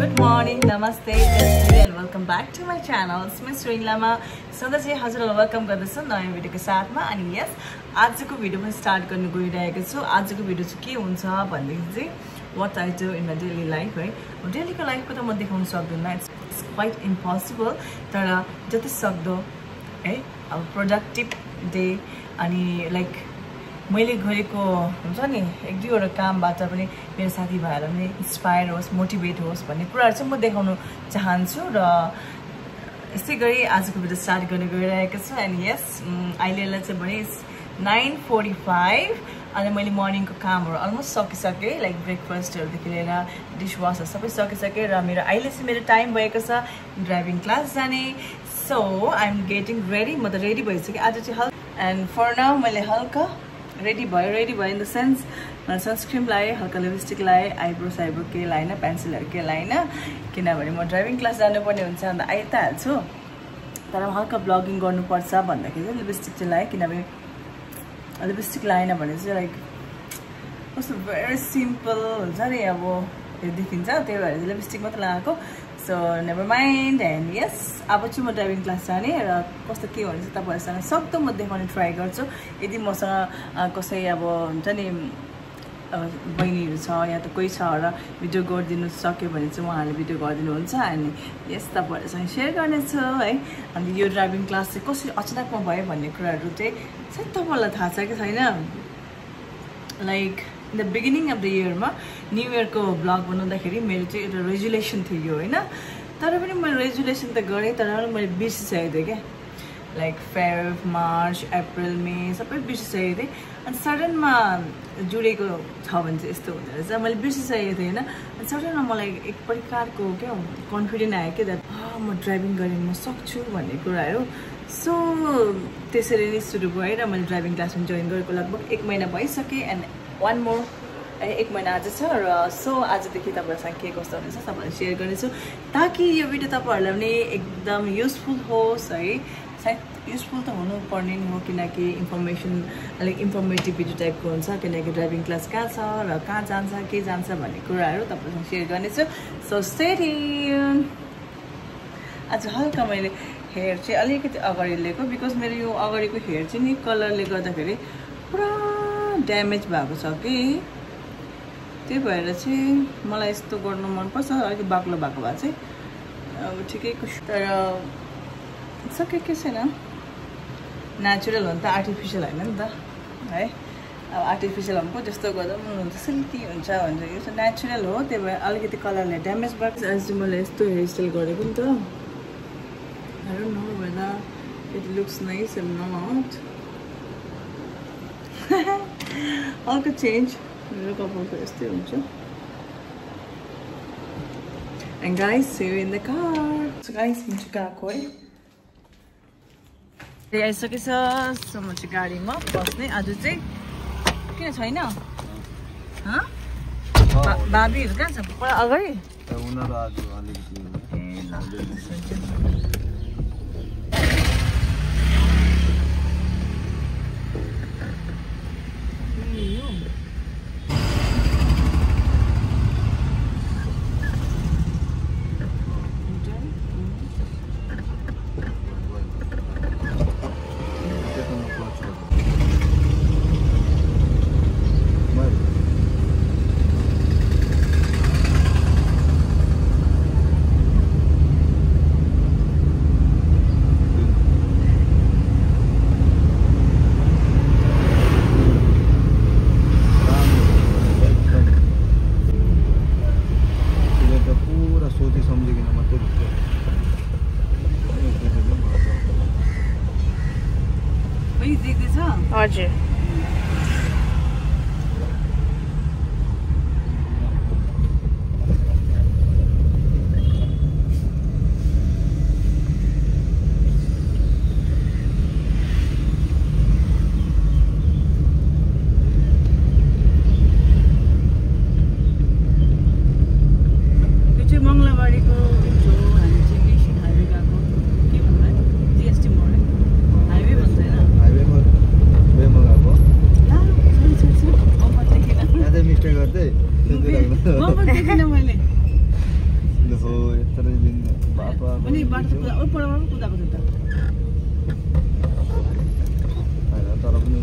Good morning, namaste, and welcome back to my channel. It's Miss Ringlama. सधैँ चाहिँ हजुरलाई welcome गर्दैछु नयाँ भिडियोको साथमा अनि यस आजको भिडियो पनि स्टार्ट गर्न गइरहेको छु। आजको भिडियो चाहिँ के हुन्छ भन्दाखेरि चाहिँ what I do in my daily life है। डेलीको लाइफको त म देखाउन सक्दिनँ, इट्स क्वाइट इम्पोसिबल, तर जति सक्दो है अब प्रोडक्टिभ डे अनि लाइक मैले गरेको हुन्छ नि एक दुईवटा कामबाट पनि मेरो साथीभाइहरू पनि इन्स्पायर होस्, मोटिभेट होस् भन्ने कुराहरू चाहिँ म देखाउन चाहन्छु र यसै गरी आजको भिडियो स्टार्ट गर्न गइरहेको छु। एन्ड यस अहिलेलाई चाहिँ भने 9:45 अनि मैले मर्निङको कामहरू अलमोस्ट सकिसकेँ, लाइक ब्रेकफास्टहरूदेखि लिएर डिसवासहरू सबै सकिसकेँ र मेरो अहिले चाहिँ मेरो टाइम भएको छ ड्राइभिङ क्लास जाने। So I am getting ready, म त रेडी भइसकेँ आज चाहिँ हल्का। एन्ड फर नाउ मैले हल्का रेडी भयो इन द सेन्स मैले सनस्क्रिम लगाएँ, हल्का लिपस्टिक लगाएँ, आइब्रो केही लगाएन, पेन्सिलहरू केही लगाएन किनभने म ड्राइभिङ क्लास जानुपर्ने हुन्छ अन्त आइ त हाल्छु, तर हल्का ब्लगिङ गर्नुपर्छ भन्दाखेरि चाहिँ लिपस्टिक चाहिँ लगाएँ किनभने लिपस्टिक लगाएन भने चाहिँ लाइक कस्तो भेरी सिम्पल हुन्छ नि अब देखिन्छ, त्यही भएर चाहिँ लिपस्टिक मात्रै लगाएको। So never mind. एन्ड यस अब चाहिँ म ड्राइभिङ क्लास जाने र कस्तो के हुन्छ तपाईँहरूसँग सक्दो म देखाउने ट्राई गर्छु। यदि मसँग कसै अब हुन्छ नि बहिनीहरू छ या त कोही छ र भिडियो गरिदिनु सक्यो भने चाहिँ उहाँहरूले भिडियो गरिदिनुहुन्छ अनि यस तपाईँहरूसँग सेयर गर्नेछु है। अनि यो ड्राइभिङ क्लास चाहिँ कसरी अचानकमा भयो भन्ने कुराहरू चाहिँ सायद तपाईँहरूलाई थाहा छ कि छैन। Like in the beginning of the इयरमा न्यु इयरको ब्लग बनाउँदाखेरि मेरो चाहिँ एउटा रेजुलेसन थियो होइन, तर पनि मैले रेजुलेसन त गरेँ तर मैले बिर्सिसकेको थिएँ क्या, लाइक फेब्रुअरी, मार्च, अप्रिल, मे सबै बिर्सिसकेको थिएँ। अनि सडनमा जुडेको छ भने चाहिँ यस्तो हुँदो रहेछ, मैले बिर्सिसकेको थिएँ होइन। अनि सडनमा मलाई एक प्रकारको क्या कन्फिडेन्ट आयो कि द्याट म ड्राइभिङ गरेँ म सक्छु भन्ने कुराहरू। सो त्यसरी नै सुरु भयो र मैले ड्राइभिङ क्लास पनि जोइन गरेको लगभग 1 महिना भइसकेँ। एन्ड वान मोर 1 महिना आज छ र सो आजदेखि तपाईँहरूसँग के कस्तो हुनेछ तपाईँहरूलाई सेयर गर्नेछु ताकि यो भिडियो तपाईँहरूलाई पनि एकदम युजफुल होस् है। सायद युजफुल त हुनुपर्ने नै हो किनकि इन्फर्मेसन अलिक इन्फर्मेटिभ भिडियो टाइपको हुन्छ किनकि ड्राइभिङ क्लास कहाँ छ र कहाँ जान्छ के जान्छ भन्ने कुराहरू तपाईँसँग सेयर गर्नेछु। So stay tune. आज हल्का मैले हेयर चाहिँ अलिकति अगाडि लिएको बिकज मेरो यो अगाडिको हेयर चाहिँ नि कलरले गर्दाखेरि पुरा ड्यामेज भएको छ कि, त्यही भएर चाहिँ मलाई यस्तो गर्नु मनपर्छ, अलिक बाक्लो भएको भए चाहिँ अब ठिकैको, तर सके के छैन, नेचुरल हो नि त, आर्टिफिसियल होइन नि त है। अब आर्टिफिसियल हमको जस्तो गर्दा पनि हुन्छ सिल्की हुन्छ भन्छ, यो चाहिँ नेचुरल हो, त्यही भएर अलिकति कलरले ड्यामेज भएको छ। आज मैले यस्तो हेयरस्टाइल गरेको नि त, I don't know whether it looks nice or not. हल्का चेन्ज मेरो कपालको यस्तै हुन्छ। And guys, see you in the car. So guys, म चाहिँ गएको है, आइसकेछ। सो म चाहिँ गाडीमा बस्ने आज चाहिँ किन छैन भाबीहरू कहाँ छ पुरा अगाडि बाटो कुदा ओ परमा पनि कुदाको छ त हैन तर पनि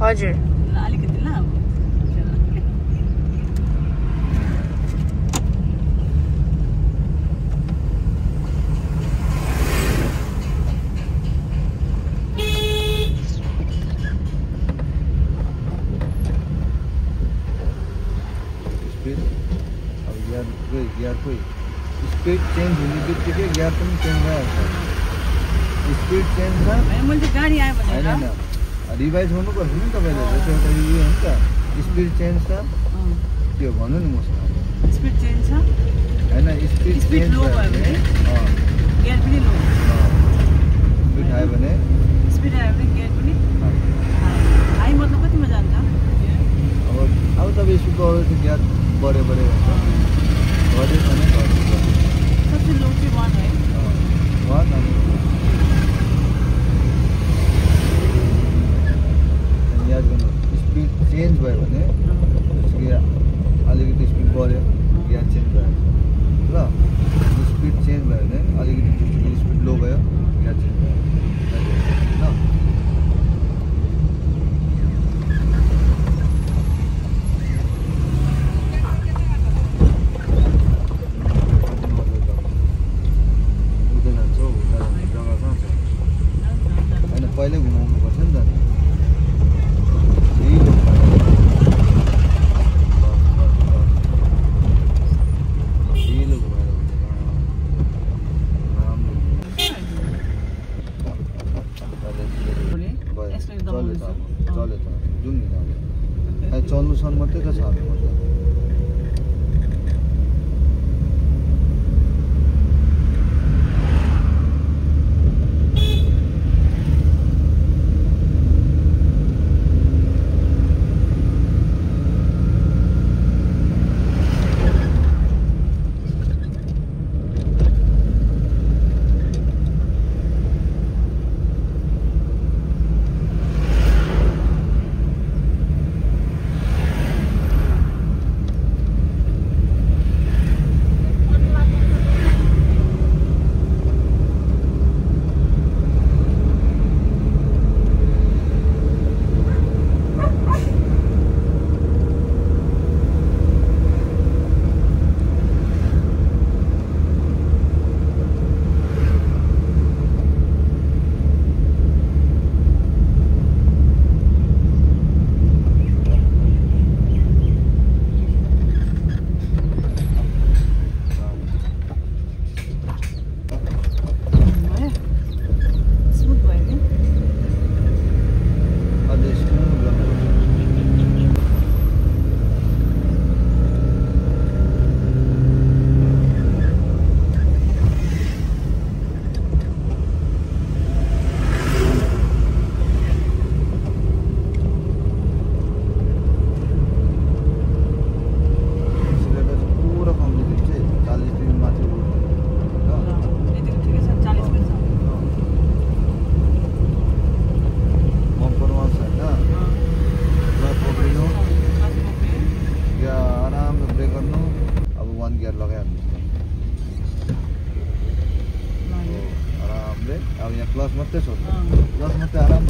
हजुर अलिकति ल स्पीड चेंज हुने बित्तिकै गियर पनि चेन्ज भइहाल्छ स्पीड चेन्ज छ मैले गाडी आयो भने हैन रिभाइज गर्नुपर्छ नि तपाईले जस्तो एउटा यो हुन्छ स्पीड चेन्ज छ त्यो भन्नु नि मसँग स्पीड चेन्ज छ हैन स्पीड चेन्ज लो भयो भने गियर पनि लो स्पीड आयो भने गियर पनि हाई मतलब कतिमा जान्छ अब तपाईँ स्पीड बढ्यो त्यो गियर बढ्यो हुन्छ बढ्यो भने सबसे लो चाहिँ 1 है 1 अनि याद गर्नु स्पीड चेन्ज भयो भने अलिकति स्पीड बढ्यो गियर चेन्ज भयो ल स्पीड चेन्ज भयो भने अलिकति स्पीड लो भयो गियर चेन्ज भयो ल पहिले घुमाउनु पर्छ नि त चल्यो त जाउँ नि त चल्नुसम्म मात्रै त छ मतलब यहाँ क्लच मात्रै छोड्छ क्लच मात्रै आराम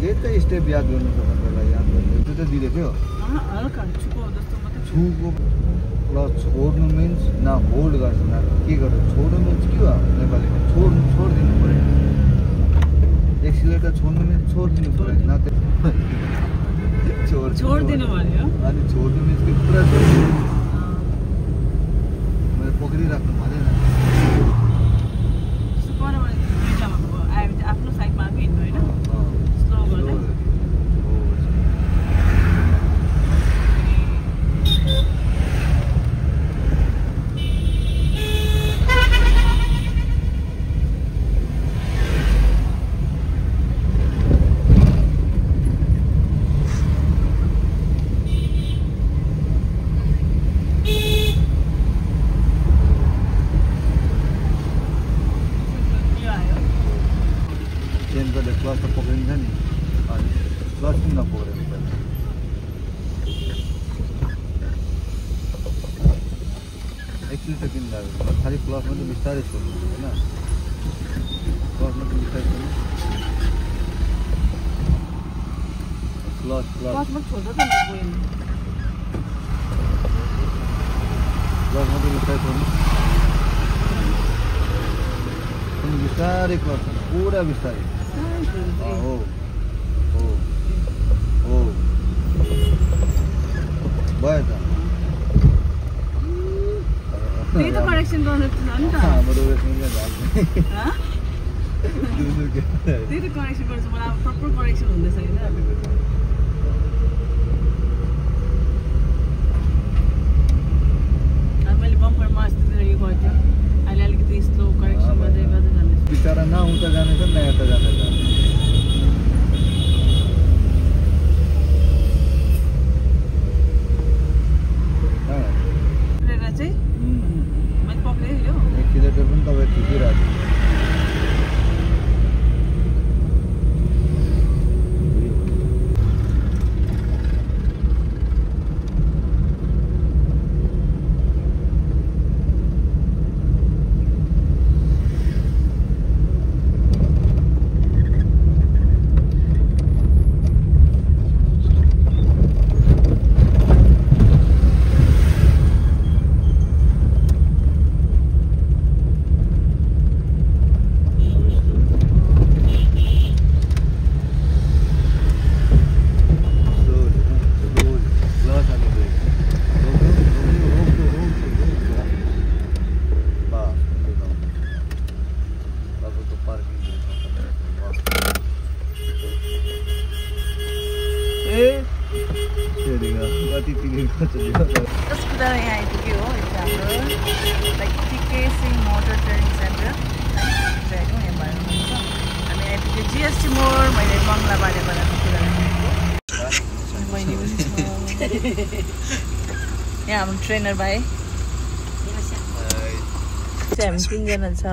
यही त स्टेप याद गर्नु छ तपाईँलाई याद गर्नु त्यो त दिँदै थियो छुको क्लच छोड्नु मिन्स न होल्ड गर्छ न के गर्छ छोड्नु मिन्स के हो नेपालीमा छोडिदिनु पऱ्यो एक्सिलेटर छोड्नु मिन्स छोडिदिनु पऱ्यो न छोडिदिनु भन्यो अनि छोड्नु मिन्स कि पुरा छोडिदिनु मैले पक्रिराख्नु पर्दैन आफ्नो साइडमा आएको हिँड्नु होइन स्लो गर्दै क्लच त पक्रिन्छ नि अनि क्लच पनि नपक्रेर पहिला एक्सिलेटर किन लाग्यो खालि क्लच मात्रै बिस्तारै छोड्नु होइन क्लच मात्रै बिस्तारै छोड्नु क्लच मात्रै बिस्तारै छोड्नु बिस्तारै क्लच पुरा बिस्तारै हो भयो त त्यही त करेक्सन गर्नु छ नि त हाम्रो त्यही त करेक्सन गर्छ मलाई अब प्रपर करेक्सन हुँदैछ होइन मैले बम्परमा अस्तितिर यो गर्थ्यो अहिले अलिकति स्लो करेक्सन गर्दै गर्दै जाँदैछ बिचरा नआउँछ जानेछ नयाँ त जाँदैछ चाहिँ मैले पक्रेँ यो एक्सिलेटर पनि तपाईँ थिचिरहेको Hospital यहाँ आइपुग्यो हो यो चाहिँ हाम्रो लाइक टिके Singh motor training centre training यहाँ भएर हुन्छ हामी आइपुग्यो जिएसटी मोड मैले बङ्गला बारेबाट कुरा बहिनी पनि यहाँ हाम्रो ट्रेनर भाइ चाहिँ हामी 3 जना छ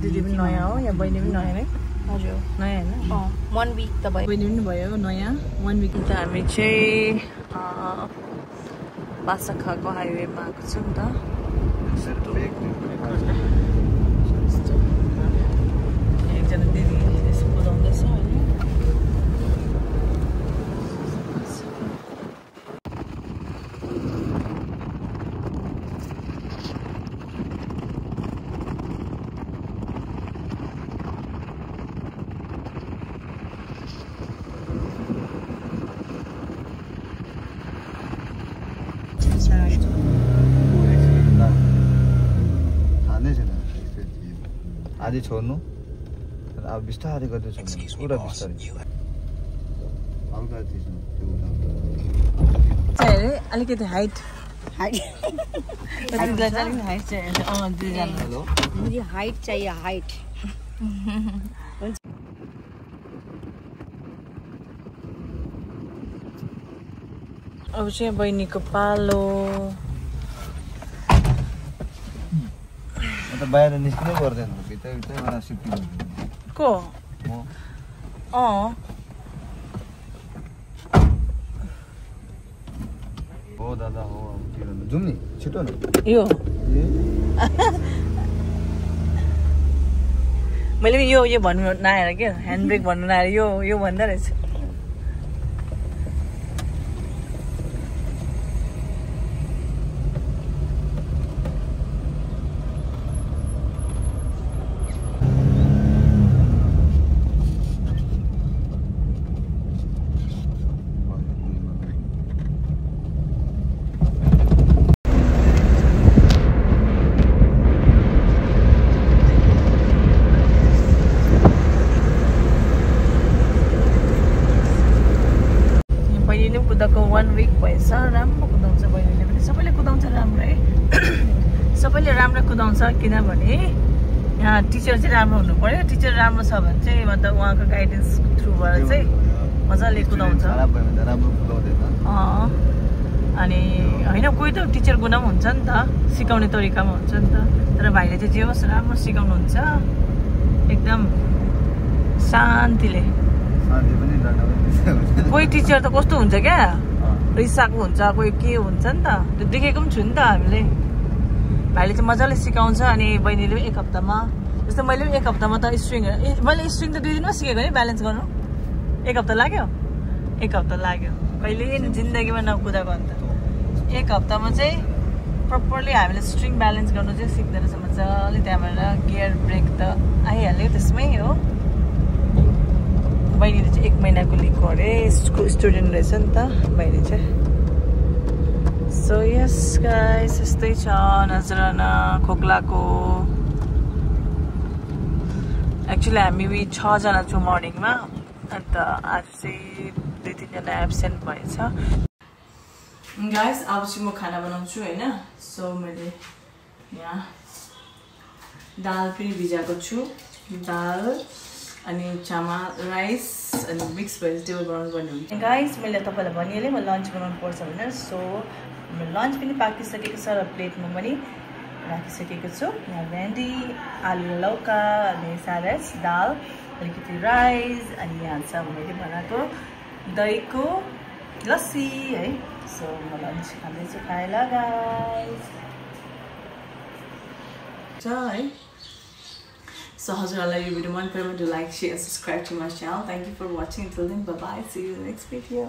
दिदी पनि नयाँ हो यहाँ बहिनी पनि नयाँ है हजुर नयाँ होइन 1 week त भयो बहिनी पनि भयो नयाँ 1 week त हामी चाहिँ बासाखाको हाइवेमा आएको छौँ नि त एकजना दिदी यसो बुझाउँदैछ होइन आधी छोड्नु अब बिस्तारै गर्दै छोड्नु पुरा बिस्तारै हल्का चाहिँ अलिकति हाइट मुझे हाइट चाहिए हाइट अब चाहिँ बहिनीको पालो त बाहिर निस्किनै पर्दैन भित्रैबाट सिफ्टिङ को हो हो दादा हो के गर्नु जाउँ नि छिटो न यो मैले यो भन्नु नआएर के ह्यान्ड ब्रेक भन्नु नआएर यो भन्दा रहेछ कुदाएको 1 week भएछ राम्रो कुदाउँछ बहिनीले पनि सबैले कुदाउँछ राम्रो है सबैले राम्रो कुदाउँछ किनभने यहाँ टिचर चाहिँ राम्रो हुनु पर्यो टिचर राम्रो छ भने चाहिँ मतलब उहाँको गाइडेन्स थ्रुबाट चाहिँ मजाले कुदाउँछ अनि होइन कोही त टिचर गुण पनि हुन्छ नि त सिकाउने तरिकामा हुन्छ नि त तर भाइले चाहिँ जे होस् राम्रो सिकाउनुहुन्छ एकदम शान्तिले कोही टिचर त कस्तो हुन्छ क्या रिसाएको हुन्छ कोही के हुन्छ नि त त्यो देखेको पनि छु नि त हामीले भाइले चाहिँ मजाले सिकाउँछ अनि बहिनीले पनि 1 हप्तामा जस्तो मैले पनि 1 हप्तामा त स्ट्रिङ मैले स्ट्रिङ त 2 दिनमा सिकेको नि ब्यालेन्स गर्नु 1 हप्ता लाग्यो 1 हप्ता लाग्यो कहिले जिन्दगीमा नकुदाएको अन्त 1 हप्तामा चाहिँ प्रपरली हामीले स्ट्रिङ ब्यालेन्स गर्नु चाहिँ सिक्दो रहेछ मजाले त्यहाँबाट गियर ब्रेक त आइहाल्यो त्यसमै हो बहिनीले चाहिँ 1 महिनाको लिएको अरे स्टुडेन्ट रहेछ नि त बहिनी चाहिँ सो यस गाइस यस्तै छ नजराना खोक्लाको एक्चुअली हामी 6 जना छौँ मर्निङमा अन्त आज चाहिँ 2-3 जना एब्सेन्ट भएछ गाइस अब चाहिँ म खाना बनाउँछु हैन सो मैले यहाँ दाल पनि भिजाएको छु दाल अनि चामल राइस अनि मिक्स भेजिटेबल बनाउनु पर्ने हुन्छ गाइस मैले तपाईलाई भनिहालेँ म लन्च बनाउनु पर्छ भनेर सो लन्च पनि पाकिसकेको छ र प्लेटमा पनि राखिसकेको छु यहाँ भेन्डी आलु लौका अनि सालाड दाल अलिकति राइस अनि यहाँ छ मैले बनाएको दहीको लस्सी है सो म लन्च खाँदैछु खाएला गाइस है So हजुरहरुलाई यो भिडियो मन पऱ्यो भने like share subscribe to my channel thank you for watching till then bye bye see you in the next video